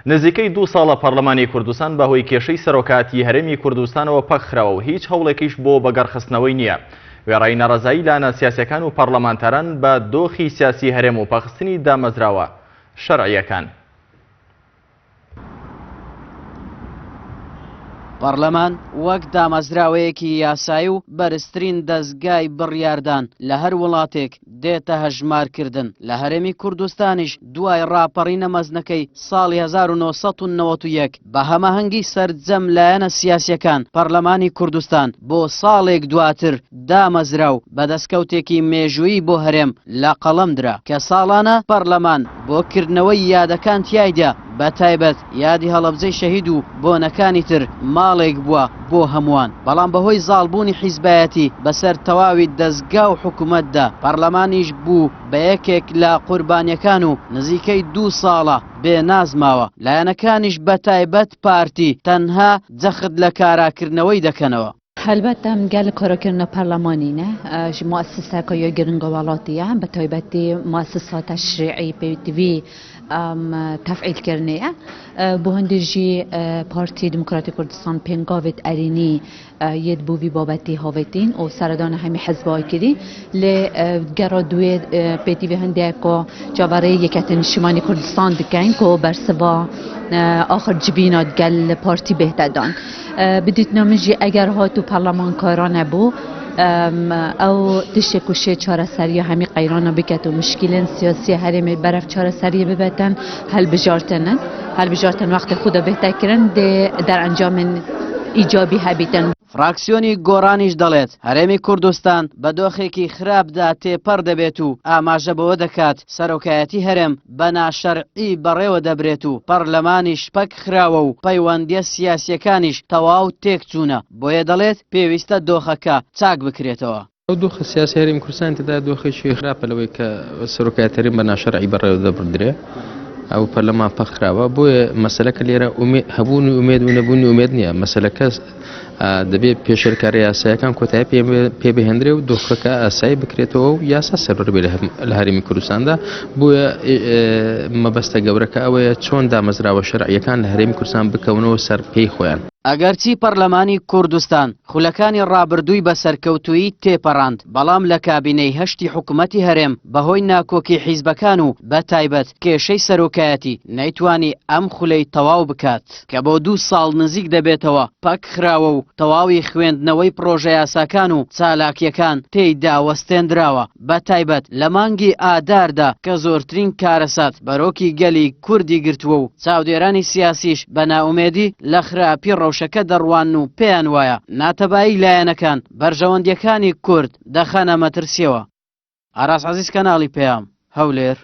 نزیکەی دوو ساڵە پەرلەمانی کوردستان بەهۆی کێشەی سەرۆکایەتی هەرێمی کوردستانەوە پەکخراوە و هیچ هەوڵێکیش بۆ بەگەڕخستنەوەی نییە. وێڕای ناڕەزایی لایەنە سیاسیەکان و پەرلەمانتاران بە دۆخی سیاسی هەرێم و پەخستنی دامەزراوە شەرعییەکان. پەڕلەمان وەک دامەزراوەیەکی یاسایی و بەرزترین دەزگای بڕیاردان لە هەر وڵاتێک دێتە هەژمارکردن، لە هەرێمی کوردستانیش دوای ڕاپەڕینە مەزنەکەی ساڵی 1991 بە هەماهەنگی سەرجەم لایەنە سیاسیەکان پەڕلەمانی کوردستان بۆ ساڵێک دواتر دامەزرا و بە دەستکەوتێکی مێژوویی بۆ هەرێم لە قەڵەم درا کە ساڵانە پەڕلەمان بۆ کردنەوەی یادەکان تیایدا بە تایبەت یادی هەڵەبجەی شەهید و بۆنەکانی تر ماڵێک بووە بۆ هەمووان بەڵام بەهۆی زاڵبوونی حیزبایەتی بەسەر تەواوی دەزگا و حکومەتدا پەڕلەمانیش بوو بە یەکێک لە قوربانیەکان و نزیکەی دوو ساڵە بێ ناز ماوە لایەنەکانیش بە تایبەت پارتی تەنها جەخت لە کاراکردنەوەی دەکەنەوە. هەلبەت ئەم گەل کاراکردنە پەرلەمانی نە ژ موئەسسەکە یا گرنگە وەڵاتیە بە تایبەتی موئەسسا تەشریعی پێویتوی تەفعیل کردنەیە بۆ هەندێ ژی پارتی دموکراتی کوردستان پێنگاوێت ئەرینی یەت بۆ وی بابەتی هاوێتین و سەردانە هەمی حزبای کری لێ گەرا دوێ پێتیوی هەندێک کۆ چاوەڕێ یەکێتی نیشتیمانی کوردستان دکەین کۆ بەرسڤا ئاخر جبینات گەل پارتی بێتەدان. بدیتنا من ژی ئەگەر هات و پەرلەمان کارا نەبوو ئەو تشتێک و شێ چارەسەریە هەمی قەیرانە بکەت و مشکلێن سیاسی هەرێمێ بەرەف چارەسەریە ببێتن هەلبژارتنن هەلبژارتن وەختی خودە بێتە کرن دێ دەرئەنجامێن ئیجابی هەبیتن. فراکسیۆنی گۆڕانیش دەڵێت، هەرێمی کوردستان بە دۆخێکی خراپدا تێپەڕ دەبێت و ئاماژە بەوە دەکات، سەرۆکایەتی هەرێم بە ناشەرعی بەڕێوە دەبرێت و پەڕلەمانیش پەک خراوە و پەیوەندییە سیاسییەکانیش تەواو تێکچوونە، بۆیە دەڵێت پێویستە دۆخەکە چاک بکرێتەوە. ئەو دۆخە سیاسی هەرێمی کوردستان تێدا دۆخێکی خراپە لەوەی کە سەرۆکایەتی هەرێم بە ناشەرعی بەڕێوە دەبردرێ ئەو پەرلەمان پەکخراوە بۆیە مەسەلەکە لێرە هەبوونی ئومێد و نەبوونی ئومێد نییە مەسەلەکە دەبێت پێشێلکارە یاسایەکان کۆتایی پێ بهێنرێ و دۆخەکە ئاسایی بکرێتەوە و یاسا سەروەر بێ لە هەرێمی کوردستاندا بۆیە مەبەستە گەورەکە ئەوەیە چۆن دامەزراوە شەرعیەکان لە هەرێمی کوردستان بکەونەوە سەر پێی خۆیان. ئەگەرچی پەرلەمانی کوردستان خولەکانی ڕابردووی بە سەرکەوتوویی تێپەڕاند، بەڵام لە کابینەی هەشتی حکومەتی هەرێم بەهۆی ناکۆکی حیزبەکان و بە تایبەت کێشەی سەرۆکایەتی نەیتوانی ئەم خولەی تەواو بکات. کە بۆ دوو ساڵ نزیک دەبێتەوە پەک خراوە و تەواوی خوێندنەوەی پڕۆژەیاساکان و چالاکییەکان تێیدا وەستێندراوە، بە تایبەت لە مانگی ئاداردا کە زۆرترین کارەسات بەرۆکی گەلی کوردی گرتووە و چاودێرانی سیاسیش بە نائومێدی لە خراپی ڕەوشەکە دەڕوانن و پێیان وایە ناتەبایی لایەنەکان بەرژەوەندییەکانی کورد دەخەنە مەترسییەوە. ئاراس عەزیز کەناڵی پەیام، هەولێر.